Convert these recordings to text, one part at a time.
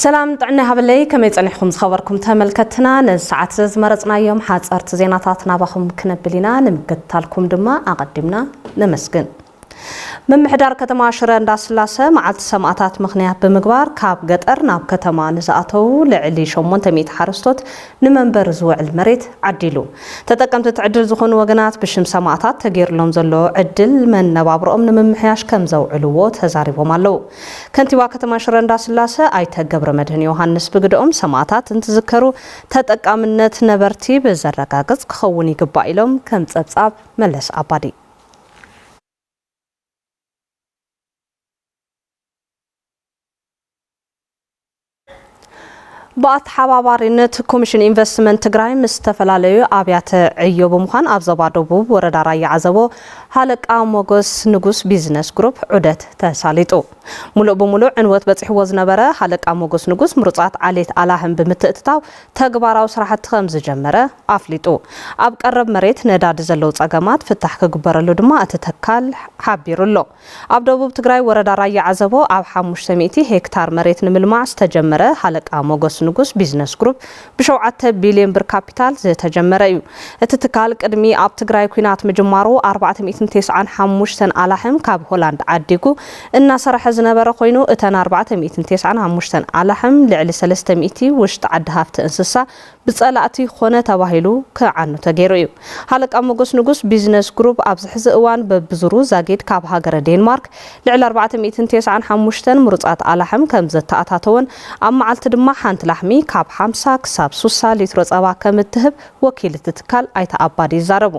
ሰላም ጥዕና ይሃበለይ። ከመይ ጸኒሕኩም ዝኸበርኩም ተመልከትና? ነዚ ሰዓት እዚ ዝመረጽናዮም ሓጸርቲ ዜናታት ናባኹም ክነብል ኢና። ንምክትታልኩም ድማ ኣቐዲምና ነመስግን። ምምሕዳር ከተማ ሽረ እንዳስላሰ መዓልቲ ሰማእታት ምኽንያት ብምግባር ካብ ገጠር ናብ ከተማ ንዝኣተዉ ልዕሊ ሸሞንተ ሚእቲ ሓረስቶት ንመንበሪ ዝውዕል መሬት ዓዲሉ። ተጠቀምቲ እቲ ዕድል ዝኾኑ ወገናት ብሽም ሰማእታት ተገይርሎም ዘሎ ዕድል መነባብሮኦም ንምምሕያሽ ከም ዘውዕልዎ ተዛሪቦም ኣለዉ። ከንቲባ ከተማ ሽረ እንዳስላሰ ኣይተ ገብረመድህን ዮሃንስ ብግደኦም ሰማእታት እንትዝከሩ ተጠቃምነት ነበርቲ ብዘረጋግጽ ክኸውን ይግባእ ኢሎም ከም ጸብጻብ መለስ ኣባዲ። ብኣተሓባባሪነት ኮሚሽን ኢንቨስትመንት ትግራይ ምስ ዝተፈላለዩ ኣብያተ ዕዮ ብምዃን ኣብ ዞባ ደቡብ ወረዳ ራያ ዓዘቦ ሃለቃ ሞጎስ ንጉስ ቢዝነስ ግሩፕ ዑደት ተሳሊጡ። ሙሉእ ብሙሉእ ዕንወት በፂሕዎ ዝነበረ ሃለቃ ሞጎስ ንጉስ ምሩፃት ዓሌት ኣላህም ብምትእትታው ተግባራዊ ስራሕቲ ከም ዝጀመረ ኣፍሊጡ። ኣብ ቀረብ መሬት ነዳዲ ዘለዉ ጸገማት ፍታሕ ክግበረሉ ድማ እቲ ትካል ሓቢሩ ኣሎ። ኣብ ደቡብ ትግራይ ወረዳ ራያ ዓዘቦ ኣብ ሓሙሽተ ሚእቲ ሄክታር መሬት ንምልማዕ ዝተጀመረ ሃለቃ ሞጎስ ንጉስ ቢዝነስ ግሩፕ ብሸውዓተ ቢልዮን ብር ካፒታል ዝተጀመረ እዩ። እቲ ትካል ቅድሚ ኣብ ትግራይ ኲናት ምጅማሩ ኣርባዕተ ሚእትን ተስዓን ሓሙሽተን ኣላሕም ካብ ሆላንድ ዓዲጉ እናሰረሐ ዝነበረ ኮይኑ፣ እተን ኣርባዕተ ሚእትን ተስዓን ሓሙሽተን ኣላሕም ልዕሊ ሰለስተ ሚእቲ ውሽጢ ዓዲ ሃፍቲ እንስሳ ብጸላእቲ ኾነ ተባሂሉ ክዓኑ ተገይሩ እዩ። ሃለቃ ሞጎስ ንጉስ ቢዝነስ ግሩፕ ኣብዚ ሕዚ እዋን በብዙሩ ዛጊድ ካብ ሃገረ ዴንማርክ ልዕሊ ኣርባዕተ ሚእትን ተስዓን ሓሙሽተን ምሩጻት ኣላሕም ከም ዘተኣታተወን ኣብ መዓልቲ ድማ ሓንቲ ላሕሚ ካብ ሓምሳ ክሳብ ሱሳ ሊትሮ ጸባ ከም እትህብ ወኪል እቲ ትካል ኣይተ ኣባዲ ይዛረቡ።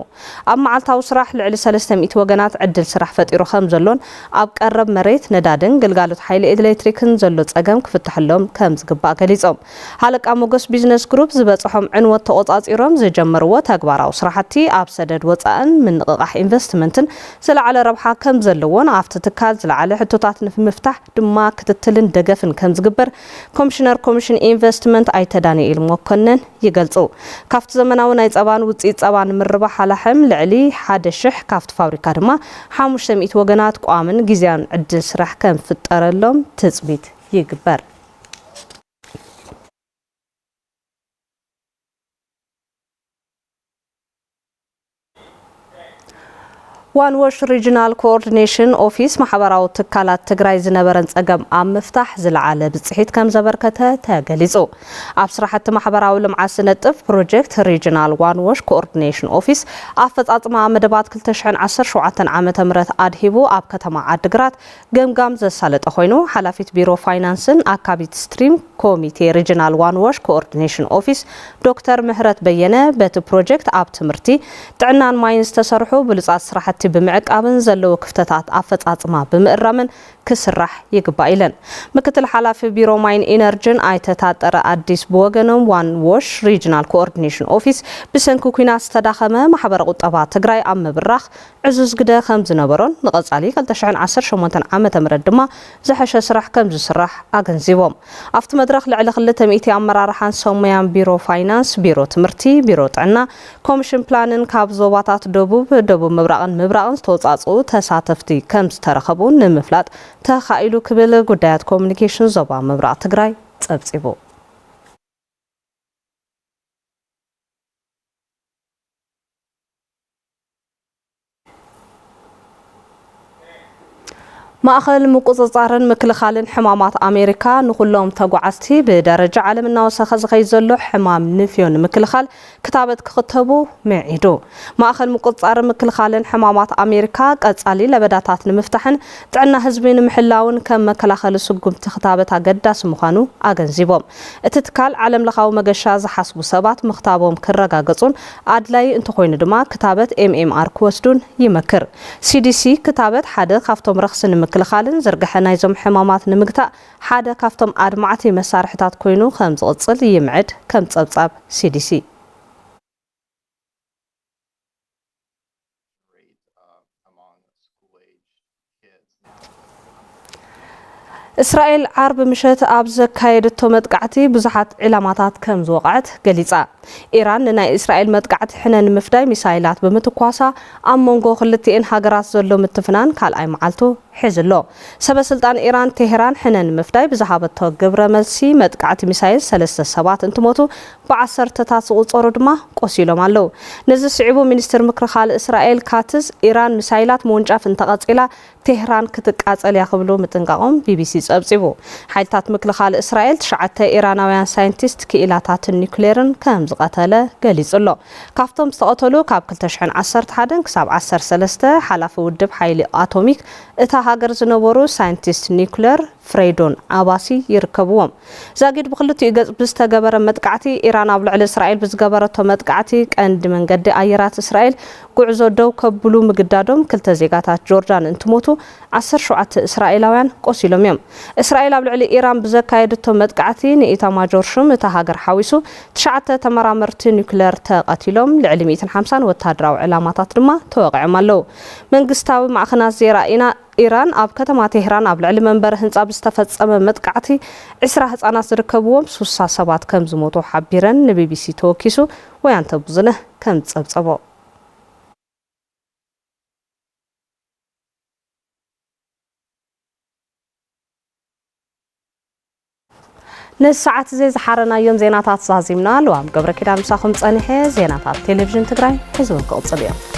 ኣብ መዓልታዊ ስራሕ ልዕሊ ሰለስተ ሚእቲ ወገናት ዕድል ስራሕ ፈጢሩ ከም ዘሎን ኣብ ቀረብ መሬት ነዳድን ግልጋሎት ሓይሊ ኤሌክትሪክን ዘሎ ጸገም ክፍትሐሎም ከም ዝግባእ ገሊጾም። ሃለቃ ሞጎስ ቢዝነስ ግሩፕ ዝበጽሖም ዕንወት ተቖጻጺሮም ዝጀመርዎ ተግባራዊ ስራሕቲ ኣብ ሰደድ ወጻእን ምንቕቓሕ ኢንቨስትመንትን ዝለዓለ ረብሓ ከም ዘለዎን ኣብቲ ትካል ዝለዓለ ሕቶታት ንምፍታሕ ድማ ክትትልን ደገፍን ከም ዝግበር ኮሚሽነር ኮሚሽን ኢንቨስትመንት ኣይተ ዳንኤል መኮነን ይገልጹ። ካብቲ ዘመናዊ ናይ ጸባን ውጽኢት ጸባን ምርባሕ ኣላሕም ልዕሊ ሓደ ሽሕ፣ ካብቲ ፋብሪካ ድማ ሓሙሽተ ሚእቲ ወገናት ቋምን ግዜያውን ዕድል ስራሕ ከም ፍጠረሎም ትጽቢት ይግበር። ዋን ዎሽ ሪጅናል ኮኦርዲኔሽን ኦፊስ ማሕበራዊ ትካላት ትግራይ ዝነበረን ጸገም ኣብ ምፍታሕ ዝለዓለ ብጽሒት ከም ዘበርከተ ተገሊጹ። ኣብ ስራሕቲ ማሕበራዊ ልምዓት ዝነጥፍ ፕሮጀክት ሪጅናል ዋን ዎሽ ኮኦርዲኔሽን ኦፊስ ኣፈጻጽማ መደባት ክልተ ሽሕን ዓሰርተ ሸውዓተን ዓመተ ምህረት ኣድሂቡ ኣብ ከተማ ዓድግራት ገምጋም ዘሳለጠ ኮይኑ፣ ሓላፊት ቢሮ ፋይናንስን ኣካቢት ስትሪም ኮሚቴ ሪጅናል ዋን ዎሽ ኮኦርዲኔሽን ኦፊስ ዶክተር ምህረት በየነ በቲ ፕሮጀክት ኣብ ትምህርቲ፣ ጥዕናን ማይን ዝተሰርሑ ብሉጻት ስራሕቲ ብምዕቃብን ዘለዉ ክፍተታት ኣፈጻጽማ ብምእራምን ክስራሕ ይግባእ ኢለን። ምክትል ሓላፊ ቢሮ ማይን ኢነርጅን ኣይተ ታጠረ ኣዲስ ብወገኖም ዋን ዎሽ ሪጅናል ኮኦርዲኔሽን ኦፊስ ብሰንኪ ኲናት ዝተዳኸመ ማሕበረ ቁጠባ ትግራይ ኣብ ምብራኽ ዕዙዝ ግደ ከም ዝነበሮን ንቐጻሊ ክልተ ሽሕን ዓሰርተ ሸሞንተን ዓመተ ምህረት ድማ ዝሐሸ ስራሕ ከም ዝስራሕ ኣገንዚቦም። ኣብቲ መድረኽ ልዕሊ ክልተ ሚእቲ ኣመራርሓን ሰሙያን ቢሮ ፋይናንስ፣ ቢሮ ትምህርቲ፣ ቢሮ ጥዕና፣ ኮሚሽን ፕላንን ካብ ዞባታት ደቡብ፣ ደቡብ ምብራቕን ምብራቕን ዝተውጻጽኡ ተሳተፍቲ ከም ዝተረኸቡ ንምፍላጥ ተኻኢሉ ክብል ጉዳያት ኮሚኒኬሽን ዞባ ምብራቕ ትግራይ ጸብጺቡ። ማእኸል ምቁጽጻርን ምክልኻልን ሕማማት ኣሜሪካ ንኹሎም ተጓዓዝቲ ብደረጃ ዓለም እናወሰኸ ዝኸይድ ዘሎ ሕማም ንፍዮ ንምክልኻል ክታበት ክኽተቡ ምዒዱ። ማእኸል ምቁጽጻርን ምክልኻልን ሕማማት ኣሜሪካ ቀጻሊ ለበዳታት ንምፍታሕን ጥዕና ህዝቢ ንምሕላውን ከም መከላኸሊ ስጉምቲ ክታበት ኣገዳሲ ምዃኑ ኣገንዚቦም። እቲ ትካል ዓለም ለኻዊ መገሻ ዝሓስቡ ሰባት ምኽታቦም ክረጋገጹን ኣድላዪ እንተኾይኑ ድማ ክታበት ኤምኤምኣር ክወስዱን ይመክር። ሲዲሲ ክታበት ሓደ ካብቶም ረኽሲ ንምክልኻልን ዝርግሐ ናይዞም ሕማማት ንምግታእ ሓደ ካብቶም ኣድማዕቲ መሳርሕታት ኮይኑ ከም ዝቕጽል ይምዕድ ከም ጸብጻብ ሲዲሲ። እስራኤል ዓርቢ ምሸት ኣብ ዘካየደቶ መጥቃዕቲ ብዙሓት ዒላማታት ከም ዝወቕዐት ገሊጻ። ኢራን ንናይ እስራኤል መጥቃዕቲ ሕነ ንምፍዳይ ሚሳይላት ብምትኳሳ ኣብ መንጎ ክልቲኤን ሃገራት ዘሎ ምትፍናን ካልኣይ መዓልቱ ሒዙ ኣሎ። ሰበ ስልጣን ኢራን ቴህራን ሕነ ንምፍዳይ ብዝሃበቶ ግብረ መልሲ መጥቃዕቲ ሚሳይል ሰለስተ ሰባት እንትሞቱ፣ ብዓሰርተታት ዝቑጸሩ ድማ ቆሲሎም ኣለዉ። ነዚ ስዒቡ ሚኒስትር ምክልኻል እስራኤል ካትዝ፣ ኢራን ሚሳይላት ምውንጫፍ እንተቐጺላ ቴህራን ክትቃጸል እያ ክብሉ ምጥንቃቖም ቢቢሲ ጸብጺቡ። ሓይልታት ምክልኻል እስራኤል ትሽዓተ ኢራናውያን ሳይንቲስት ክኢላታትን ኒውክሌርን ከም ዝቐተለ ገሊጹ ኣሎ። ካብቶም ዝተቐተሉ ካብ ክልተ ሽሕን ዓሰርተ ሓደን ክሳብ ዓሰርተ ሰለስተ ሓላፊ ውድብ ሓይሊ ኣቶሚክ እታ ሃገር ዝነበሩ ሳይንቲስት ኒውክሌር ፍሬዶን ዓባሲ ይርከብዎም። ዛጊድ ብክልቲኡ ገጽ ብዝተገበረ መጥቃዕቲ፣ ኢራን ኣብ ልዕሊ እስራኤል ብዝገበረቶ መጥቃዕቲ ቀንዲ መንገዲ ኣየራት እስራኤል ጉዕዞ ደው ከብሉ ምግዳዶም ክልተ ዜጋታት ጆርዳን እንትሞቱ፣ ዓሰርተ ሸውዓተ እስራኤላውያን ቆሲሎም እዮም። እስራኤል ኣብ ልዕሊ ኢራን ብዘካየደቶ መጥቃዕቲ ንኢታማጆር ሹም እታ ሃገር ሓዊሱ ትሽዓተ ተመራመርቲ ኒውክለር ተቐቲሎም፣ ልዕሊ ሚእትን ሓምሳን ወታደራዊ ዕላማታት ድማ ተወቒዖም ኣለዉ። መንግስታዊ ማዕኸናት ዜና ኢራን ኣብ ከተማ ቴህራን ኣብ ልዕሊ መንበሪ ህንጻ ብዝተፈጸመ መጥቃዕቲ ዕስራ ህጻናት ዝርከብዎም ሱሳ ሰባት ከም ዝሞቱ ሓቢረን ንቢቢሲ ተወኪሱ ወያንተ ብዙነህ ከም ዝጸብጸቦ። ነዚ ሰዓት እዚ ዝሓረናዮም ዜናታት ዛዚምና። ልዋም ገብረ ኪዳን ምሳኹም ጸኒሐ። ዜናታት ቴሌቪዥን ትግራይ ሕዚ እውን ክቕጽሉ እዮም።